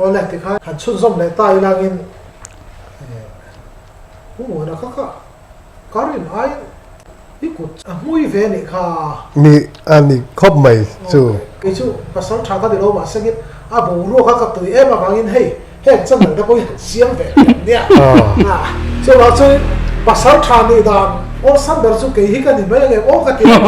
Awle tikhan han chhunzawm leh ta ilangin Pu Muana kha kha ka rin aiin i kut a hmui ve nih kha. Ni a ni khawp mai chu. Kei chu pasal tha ka ni lo mahse ngin a boruak a ka tui em avangin hei heng channel te pawh hi han siam ve thei ang nia. Chuvang chuanin pasal tha nih dan awlsam ber chu kei hi ka ni mai ang em aw ka ti a.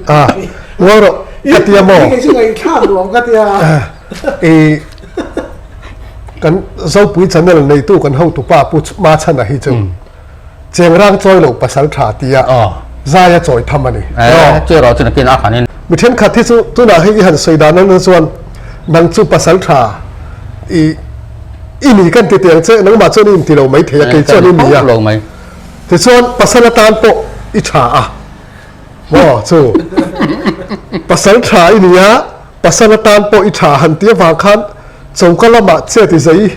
A ngawi rawh ka ti a maw? Kei chu ngaihthlak nuam ka ti a. I kan Zopui channel neitu kan hotupa Pu Machhana hi chu Chengrang chawi loh pasal tha tia zai a chawi tham a ni. Mi thenkhat hi chu tunah hei i han sawi dan ang chuan nang chu pasal tha i i ni kan ti teh ang che nangmah chuan i inti lo mai thei a kei chuan i ni a. Tichuan pasal atan pawh i tha a maw chu pasal tha i ni a pasal atan pawh i tha han ti avang khan Choka lamah chet i zei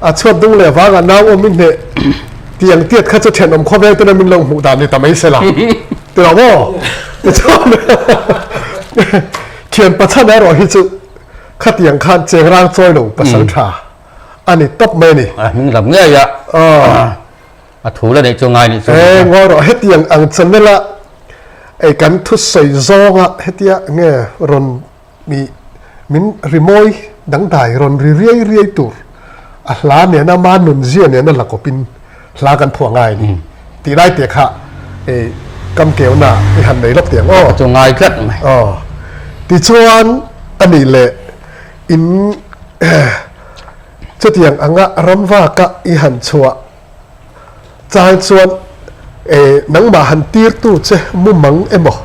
a chhuat dung leh vangah nau awm i hneh tih ang tiat kha chu thenawm khawvel ten a min lo hmuh dan ni ta mai se la ti lo maw? Tichuan thian pachhan erawh hi chu khatiang khan chengrang chawi lo pasal tha a ni tawp mai a ni. A hming lam ngei a a thu la neih chu ngai nih chu. E ngawi rawh hetiang ang channel a ei kan thusawi zawnga hetia nge rawn Mi min rimawi dangdai rawn ri riai riai tur a hla nena ma nunzia nena la kawpin hla kan phuah ngai a ni tih lai te kha e kam keuna i han nei lawk tiang aw. Ka chu ngai tlat mai. Aw tichuan a nih leh in chutiang anga ramvaka i han chhuah Chang chuan e nangmah han tirtu che mumang emaw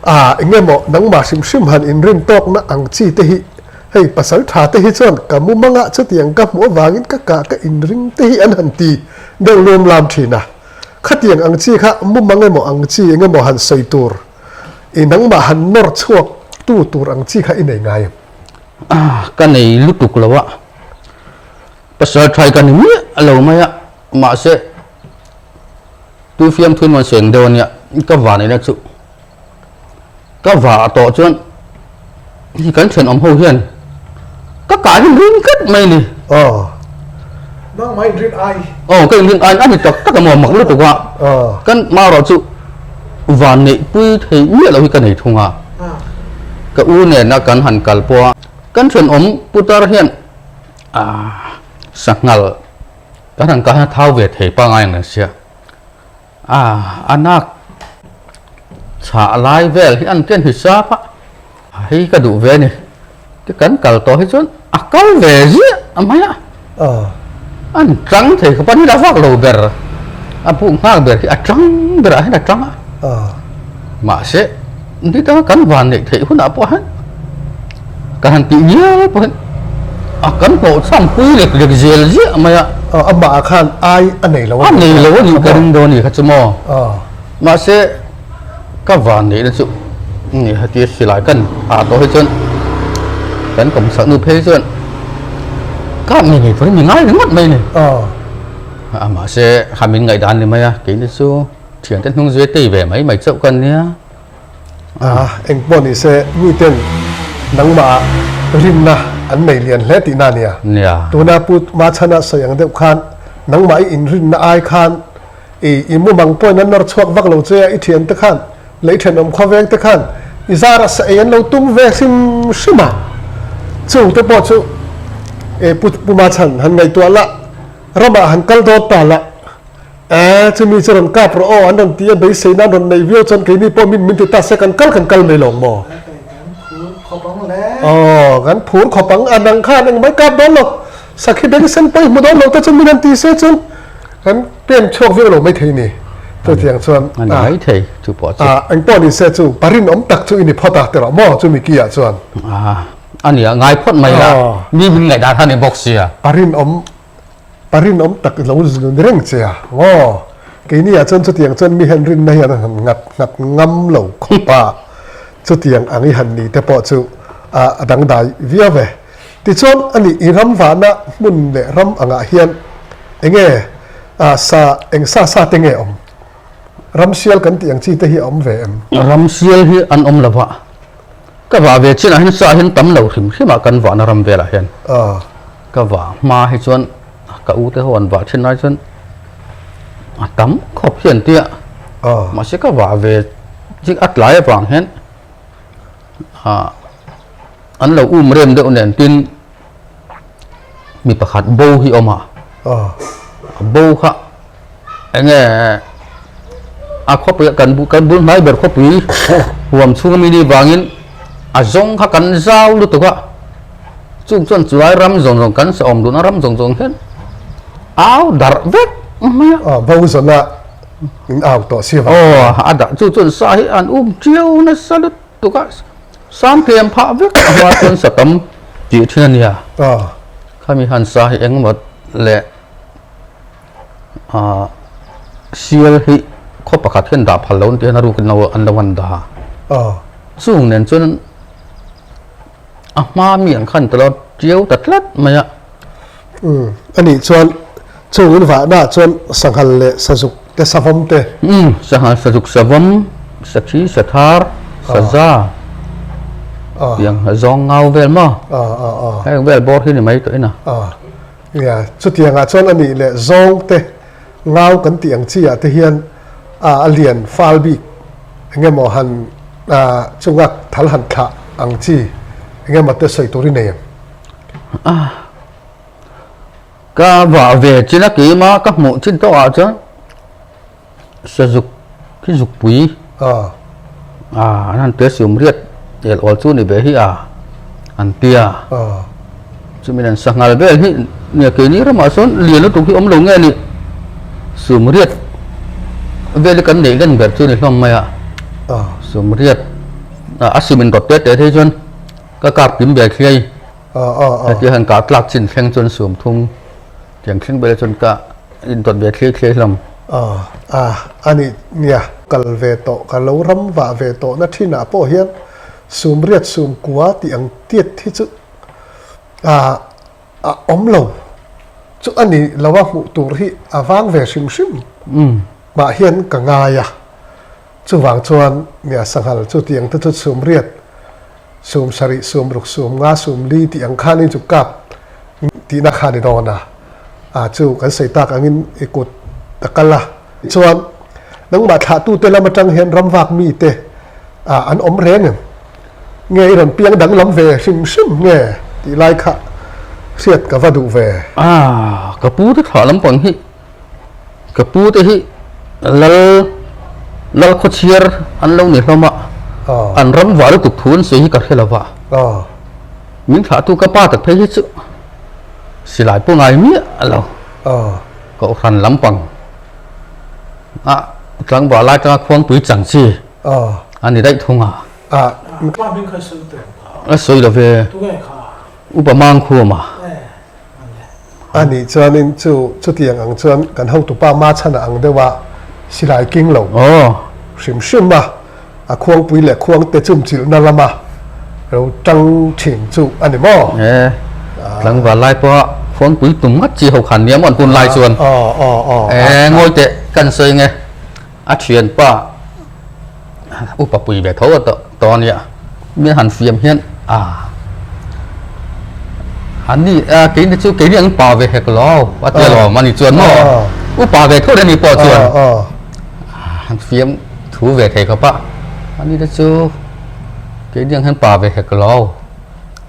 a eng emaw nangmah hrim hrim han inrin tawkna ang chi te hi hei pasal tha te hi chuan ka mumangah chutiang ka hmuh avangin ka kah ka inring te hi an han ti deuh luam lam thin a. Khatiang ang chi kha mumang emaw ang chi eng emaw han sawi tur i nangmah han nawr chhuak tu tur ang chi kha i nei ngai em? Ka nei lutuk lo a. Pasal thai ka ni miah lo mai a, mahse tu fiam thun rawn seng deuh a nia, ka va neihna chu ka va tawh chuan hi kan thenawm ho hian ka kah hi ring tlat mai ni. Aw. Nangmah in rin ai. Aw ka in rin ai a ni tak tak a maw mak lutuk a, kan marawh chu van neih pui thei miah lo hi ka nei thung a, ka u nena kan han kal pawh a, kan thenawm putar hian Ah, sanghal kan han kah hian a thau ve thei pangai ang sia. Ah, a nak chhah lai vel hi an ken hisap a, hei ka duh ve a ni. Ti kan kal tawh hi chuan a kal ve ziah a mai a. An tang thei khawp a, ni la vak lo ber, a buk nghak ber hi a tang berah hian a tang a. Mahse, ni danga kan van neih theih hunah pawh hian Kan han tih ngial pawhin a kan hlawhchham pui lek lek zel ziah mai a. Amah ah khan ai a nei lo a nih. A nei lo a nih ka ring dawn a ni kha chu maw. Mahse ka van neihna chu ni heti silai kan ah tawh hi chuan kan kawmsak nu phei chuan kap ngei ngei turin mi ngai ringawt mai a ni. Mahse kha min ngaihdan ni mai a keini chu thiante hnung zui tei ve mai mai chauh ka nia. A, eng pawh ni se miten nangmah rinna an nei lian hle tihna a nia. Nia. Tuna Pu Machhana sawi ang deuh khan nangmah i inrinna ai khan i i mumang pawhin an nawr chhuak vak lo che a, i thiante khan leh i thenawm khawveng te khan i zara sa ei an lo tum ve hrim hrim a. Chungte pawh chu e Pu Pu Machhan han ngaihtuah lah, ramah han kal dawn ta lah. Eeh chumi chu rawn kap rawh aw an rawn ti a beiseina an rawn neih viau chuan keini pawh min min ti ta se kan kal kan kal mai lawng maw? Aw kan phur khawp ang a nang khan engmai kap dawn lo sakhi beng sen pawh i hmu dawn lo te chuan min han ti se chuan kan pen chhuak viau lo maithei ni chutiang chuan a ni maithei chu pawh chu a engpawh ni se chu parinawm tak chu i ni phawt a ti rawh maw chumi ki ah chuan a nia ngai phawt mai la mi min ngaihdan kha ni bawk sia parinawm Pa rinawm tak lo ni reng che a, aw, keini ah chuan chutiang chuan mi hian rinna hian an han nghat nghat ngam lo khawp a, chutiang ang i han ni te pawh chu a dangdai viau ve. Tichuan a nih i ram vahna hmun leh ram angah hian enge sa eng sa sa te nge awm? Ramsial kan tih ang chi te hi a awm ve em? Ramsial hi an awm lo va, ka vah ve chinah hian sa hian tam lo hrim hrim a kan vahna ram velah hian. Ka vah hma hi chuan ka u te ho an vah thin lai chuan a tam khawp hi an ti a, mahse ka vah ve chiah a tlai avang hian ah an lo um rem deuh nen tin mi pakhat bo hi a awm a, a bo kha eng nge a khawpui kan kan bul hnai ber khawpui huam chhung ami nih vangin a zawng kha kan zau lutuk a chung chuan chulai ram zawng zawng kan sa awm duhna ram zawng zawng hian au darh vek mai a. Bo zawna in au tawh si vang. Aw a darh chu chuan sa hi an um ṭiau nasa lutuk a sam tlem phah vek a hma chuan sa tam tih ṭhin a nia. Khami han sa hi engemaw leh. Ahh sial hi khaw pakhat hian dah phal lo an tih hian a ruk in an lo han dah a chung nen chuan a hma mi ang khan ta lo tiau ta tlat mai a. Umm anih chuan chung in vahna ah chuan sanghal leh sazuk te savawm te. Umm sanghal sazuk savawm sakhi sathar saza tiang zawng ngau vel maw heng vel bawr hi ni mai tawh in a. Nia, chutiangah chuan a nih leh zawng te ngau kan tih ang chi ah te hian a lian fal bik eng emaw han chunga thal han thlah ang chi eng emaw te sawi tur i nei em? Ka vah ve chin a keima ka hmuh chin tawh ah chuan Sazuk khi zukpui an han tia siam riat el awl chu ni ve hi a an tia chumi nen sanghal vel hi nia keini ramah sawn lian lutuk hi awm lo nge ni sum riat vel hi kan neih len ber chu ni hlawm mai a sum riat a sim in rawt te te phei chuan ka kap kim ve thliai hetia han kah tlak chin thleng chuan sum thum tiang thleng vel chuan ka In dawt ve thlir thlir hlawm. Aw a a ni nia. Kal ve tawh ka lo ram vah ve tawh na thin ah pawh hian sum riat sum kua tih ang tiat hi chu a a awm lo chu a ni lo a hmuh tur hi a vang ve hrim hrim mah hian ka ngai a chuvang chuan nia sanghal chu tih ang te chu sum riat Sum sarih, sum ruk, sum nga, sum li tih ang khanin chu kap tihna kha a ni dawn a, a chu kan sawi tak angin i kut a kal a. Chuan nangmah thlahtute lam atang hian ramvak mite an awm reng em? Nge i rawn piang danglam ve hrim hrim nge tih lai kha hriat ka va duh ve. A, ka pu te thlah lampang hi Ka pu te hi lal lal khawchhiar an lo ni hlawm a, an ram vah lutuk thu an sawi hi ka hre lo va. Min thlahtu ka pa tak phei hi chu silai pawh ngai miah lo. Kohhran lampang a tlangval lai atanga khuangpui chang chi a ni daih thung a. A sawi lo ve. Upa Mangkhuma. A nih chuanin chu chutiang ang chuan kan hotupa Machhana ang deuha silai king lo hrim hrim a, a khuangpui leh khuangte chumchilhna lama lo tang thin chu a ni maw? E, tlangval lai pawha khuangpui tum ngat chi ho khan nia maw an hun lai chuan? E, ngawi teh kan sawi nge a thianpa Upa pui ve tho a tawh a nia. Mi han fiam hian a an ni a keini chu keini ang pa ve hek lo a ti alawm a ni chuan maw upa ve tho ni pawh chuan han fiam thu ve thei khawp a ani te chu keini ang hian pa ve hek lo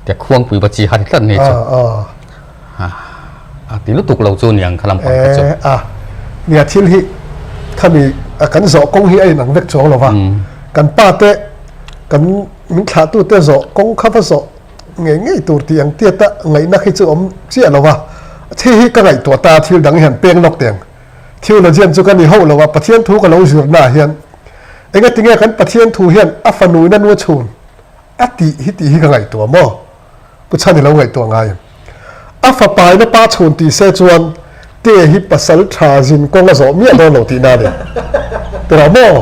te khuangpui va chi han tlat ni chu A ti lutuk lo chu niang kha lampang kha chu. E a, nia thil hi khami kan zawh kawng hi a inang vek chuang lo va, kan pa te kan min thlahtu te zawh kawng kha va zawh ngei ngei tur tih ang tiat a ngaihna khi chu awm chiah lo va, thi hi ka ngaihtuah ta thil dang hian peng lawk teng theologian chu ka ni hauh lo a, Pathian thu ka lo zirna ah hian engatinge kan Pathian thu hian a fanu in a nu chhun a tih hi tih hi ka ngaihtuah maw? Pu Chhan i lo ngaihtuah ngai em? A fapa in a pa chhun ti se chuan Te hi pasal tha zin kawng a zawh miah dawn lo tihna a ni. Tiraw maw?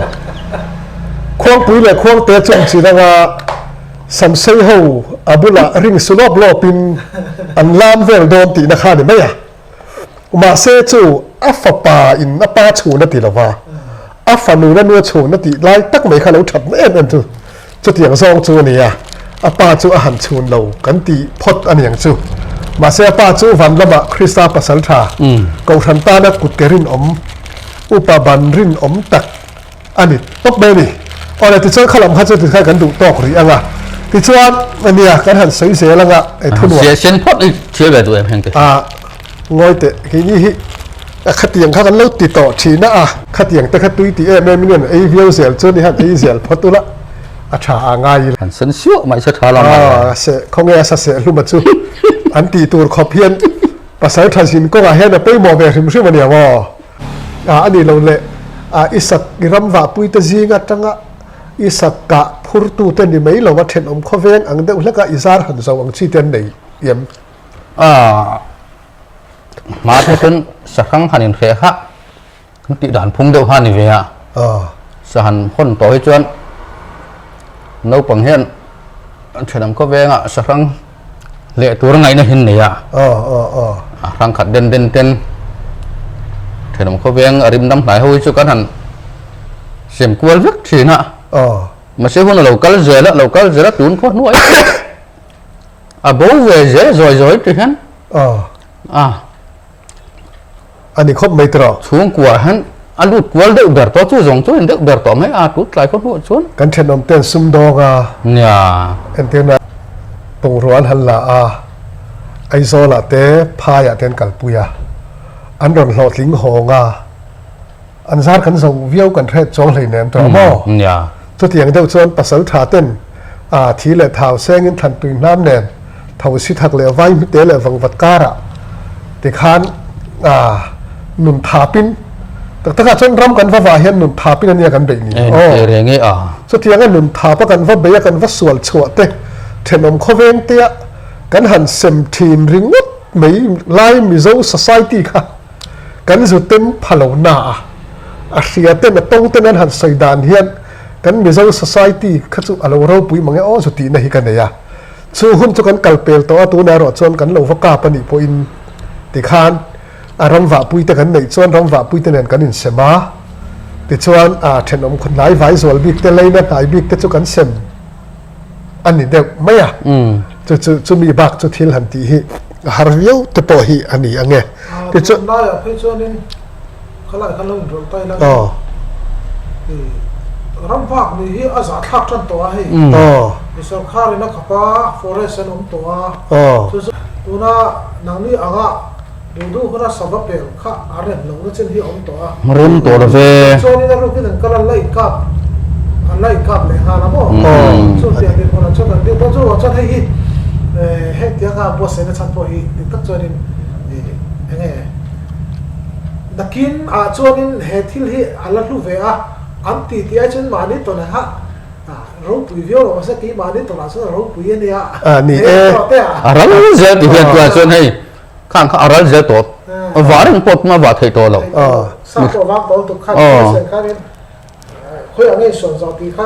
Khuangpui leh Khuangte chung chin anga Samsei ho a bulah ring su lawp lawp in an lam vel dawn tihna kha a ni mai a. Mahse chu a fapa in a pa chhun a ti lo va, a fanu na nu a chhun a tih lai tak mai kha lo that na em em chu chutiang zawng chu a ni a, a pa chu a han chhun lo kan ti phawt a niang chu. Mahse a pa chu van lamah Krista pasal tha, Kohhran tana kut ke rinawm, upa ban rinawm tak a ni tawp mai a ni. Awle tichuan kha lam kha chu tikhan kan duh tawk rih ang a, tichuan ania kan han sawi zel ang a, e thunuam. Siah sen phawt i thil ve duh em heng te? A, ngawi teh, keini hi a khatiang kha kan lo ti tawh thin a, a khatiang te kha tui ti em em in an ei viau zel chu ni han ei zel phawt ula a tha a ngai ila. Han sen siah mai se tha lam mai. A, seh khawnge a sa seh hlum a chu an tih tur khawp hian pasal tha zin kawngah hian a pawimawh ve hrim hrim a nia maw? A ni lo le, i sak i ram vahpuite zing atanga i sak kah phurtute ni mai lo a thenawm khawveng ang deuh hleka i zar han zo ang chi te an nei em? A hma te chuan sahrang han inhreh kha kan tih dan phung deuh kha a ni ve a, sa han hawn tawh hi chuan naupang hian thenawm khawvengah sahrang Leh tur ngaihna hin nei a. A hrang khat den den ten thenawm khawveng a rim dam hnai ho hi chu kan han sem kual vek thin a. Mahse hun a lo kal zel a, lo kal zel a tun khaw hnuai a bo ve zel zawi zawi ti hian. A. A ni khawp mai tawh. Chhungkua hian a lut kual deuh ber tawh chu zawng chu in deuh ber tawh mai a tut tlai khaw hnuah chuan. Kan thenawm ten sumdawng a. Nia. Entirna bungrua an han la a, Aizawlah te phaiah te an kalpui a, an rawn hlawhtling hawng a, an zar kan zo viau kan hret chuang hleinem tawh maw? Nia. Chutiang deuh chuan pasal tha ten a thi leh thau sengin thlantui hnam nen tho si thak leh vai hmite leh vangvat karah tikhan a nun thapin tak takah chuan ram kan va vah hian nun thapin ania kan beih ni aw. Reng e a. Chutianga nun thapa kan va beih a kan va sual chhuah te thenawm khawveng tea kan han sem thin ringawt mai lai Mizo society kha kan zu tem pha lo na a, a hria ten a tawng ten an han sawi dan hian kan Mizo society kha chu a lo ropui mang e aw zu tihna hi ka nei a. Chu hun chu kan kal pel tawh a, tunah erawh chuan kan lo va kap a nih pawhin tikhan a ram vahpui te kan neih chuan ram vahpui te nen kan insem a, tichuan a thenawm hnai vai zual bik te leina hnai bik te chu kan sem a ni deuh mai a, chu chu chumi bak chu thil han tih hi a har viau te pawh hi a ni ang e. Tichuan laiah phei chuanin khalai khan lo inrawlh ta ila ram vak ni hi a zahthlak tan tawh a hei. Sorkharin a khap a, forest an awm tawh a, chu chu tuna nangni anga duh duh huna sava pel kha a rem lohna chin hi a awm tawh a. Rem tawh lo ve. Chuanin a rukin an kal a, an la inkap an la inkap leh nghal a maw? Chu tiang dinhmunah chuan kan ding dawn chu chuan hei hi hengtianga buatsaihna chhan pawh hi dik tak chuanin eng nge nakin ah chuanin he thil hi a la hlu ve a, an ti tih ai chuan mahni tawn ah Ropui viau lo mahse keimahni tawnah chuan a ropui a nia. A ni e. A ral zel ti hian tunah chuan hei khang kha a ral zel tawh. Va reng pawh tuma va theih tawh lo. Sa pawh vang tawh lutuk khan thil khanin khawiah nge sawn zawh tih kha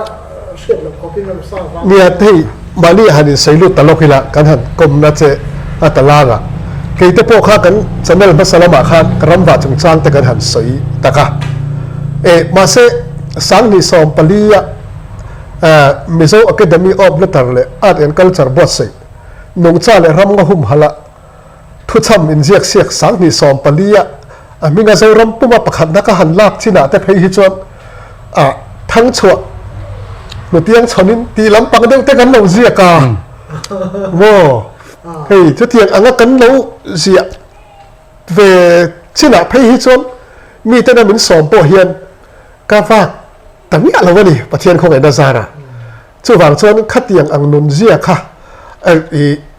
hriat loh khawpin a sa vang. Nia hei mahni han insawi lut ta lawk ila kan han kawmna che a ta lang a. Keite pawh kha kan channel hmasa lamah khan ramvah chungchang te kan han sawi tak a. E mahse Sanghnih 14 a Mizo Academy of Letter leh Art and Culture buatsaih, nungcha leh ram nga humhalh a thuchham inziak siak 2014 a a hminga Zoram puma pakhatna ka han lak chinah te phei hi chuan a thangchhuah hnutiang chhawnin tih lampang deuh te kan lo ziak a maw? Hei chutiang anga kan lo ziah ve chinah phei hi chuan mitena min sawm pawh hian ka vak ta miah lo a ni, Pathian khawngaihna zara. Chuvang chuan khatiang ang nun zia kha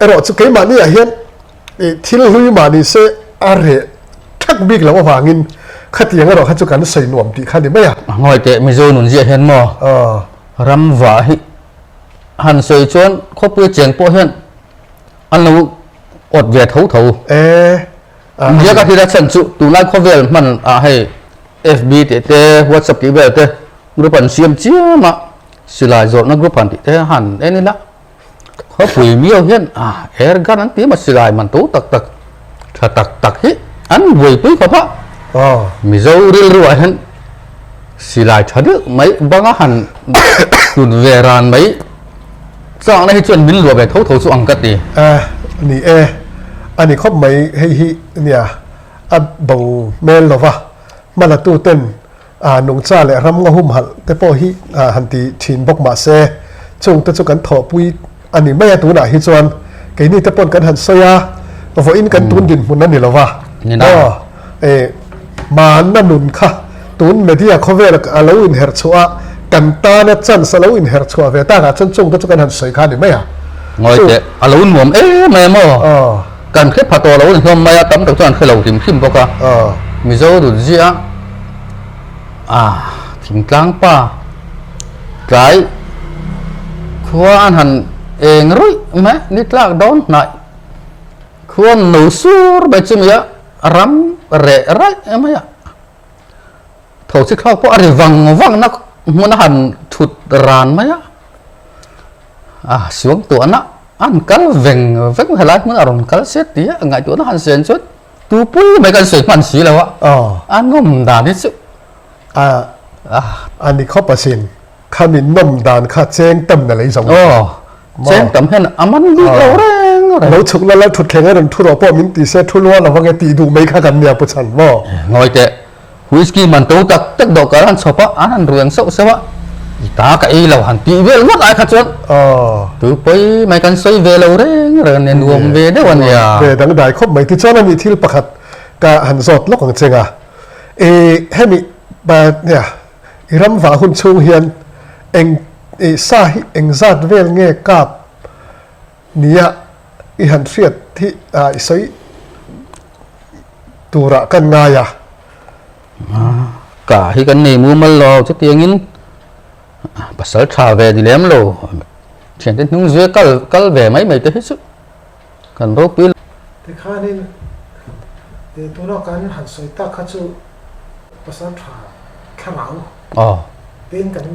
erawh chu keimahni ah hian thil hlui mah ni se a reh thak bik loh avangin khatiang erawh kha chu kan sawi nuam tih kha ni mai a. Ngawi teh Mizo nun zia hian maw ram vah hi han sawi chuan khawpui cheng pawh hian an lo awt ve tho tho. India ka thil a chhan chu tunlai khawvel hman ah hei FB tih te WhatsApp tih vel te group an siam chiam a silai zawrhna group han tih te han en ila khawpui miau hian ah air gun an ti emaw silai man to tak tak tha tak tak hi an buaipui khawp a Mizo rilru ah hian silai tha deuh mai banga han tun ve ran mai chakna hi chuan min luah ve tho tho chu ang ka ti. Ni e. A ni khawp mai hei hi nia a bo hmel lova hmalatu ten nungcha leh ram nga humhalh te pawh hi han ti thin bawk mah se chung te chu kan thawhpui a ni mai a tunah hi chuan keini te pawn kan han sawi a vawiin kan tun dinhmun a ni lova aw mahna nun kha tun media khawvel a lo inherh chhuah a kan tana chance a lo inherh chhuah ve takah chuan chung te chu kan han sawi kha a ni mai a. Ngawi teh a lo nuam em em aw. Kan hre pha tawh lo ni hlawm mai a, tam tak chuan an hre lo hrim hrim bawk a. Mizo dut ziah a, thingtlang pa tlai khua an han eng ruih mai, ni tlak dawn hnaih khuan no sur mai chumi a ram reh raih mai a. Tho chi thlawk pawh a ri vang vang na hmun a han thut ran mai a, a suang tuahna an kal veng veng helai hmun a rawn kal se tia ngaihtuahna han sen chuan tupui mai kan sawi hman si lo a, a nawm dan hi chu a a ni khawp asin khami nawm dan kha cheng tam na lei zo aw cheng tam hian a man bik lo reng reng lo chhuk la la thut thleng a rawn thu rawh pawh min ti se thu lua lovang e tih duh mai kha kan nia pu chhan maw ngawi teh Whisky man to tak tak dawhkan an han chhawp a, an han ruang sauh sauh a, i ta ka ei lo han tih vel ngawt ai kha chuan tu pawi mai kan sawi ve lo reng reng ania, nuam ve deuh ania. Ve dangdai khawp mai tichuan ani thil pakhat ka han zawt lawk ang cheng a, i hemi nia i ram vah hun chhung hian eng i sa hi engzat vel nge kap Nia, i han hriat hi i sawi turah kan ngai a. Ka hi kan nei mumal lo, chutiangin pasal tha ve ni lem lo, thiante hnung zui kal kal ve mai mai te hi chu kan ropui lo. Tikhanin tuna kan han sawi tak kha chu pasal tha thlarau tiin kan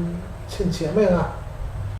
chhinchhiah mai ang a.